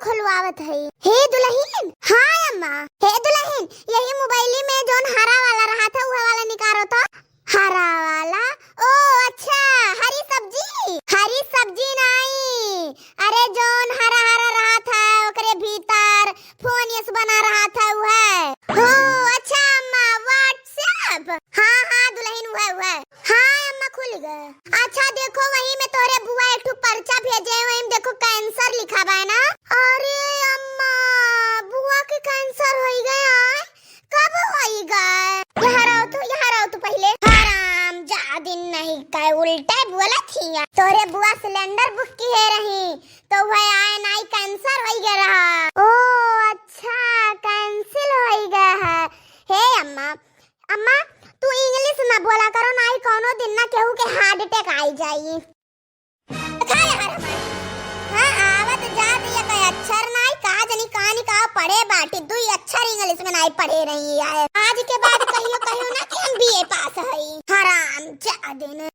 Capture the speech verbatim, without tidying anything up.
खोलवावत हई। हे दुलहिन, हाँ अम्मा। हे दुलहिन, यही मोबाइली में जौन हरा वाला रहत है, उहे वाला निकारो तो। हरा वाला? ओ अच्छा, हरी सब्जी। हरी सब्जी नाई, अरे जौन हरा हरा रहत है, ओकरे भीतर फोन यस बना रहत है, उहे। हो अच्छा अम्मा, WhatsApp। हाँ हाँ दुलहिन, उहे उहे। हाँ अम्मा, खुल गए। अच्छा देखो, वही में तोहरे बुआ एक ठो पर्चा भेजे हैं, वही में देखो कैंसर लिखा बा ना। अरे अम्मा, बुआ के कैंसर होई गए आय? कब होई गए? यहाँ रहो तू, यहाँ रहो तू पहिले। हराम जादिन, नहीं कहे उल्टे बोलत हिया। तोहरे बुआ सिलेंडर बुक किहे रही, तो वह आए नाई, कैंसर होई गए रहा। ओ अच्छा, कैंसिल होई गए है। हे अम्मा, अम्मा, तू इंग्लिश ना बोला करो, नाई कौनो दिन ना केहू के हार्ट अटैक आई जाई। देखा यार हमारे, हाँ, आवत जात ये कोई अक्षर नाई, का जनी कहानी का पढ़े बाटी, दुई अक्षर इंग्लिश में नाई पढ़े रही है। आज के बाद कहियो, कहियो ना कि हम बीए पास हई। हराम जादिन।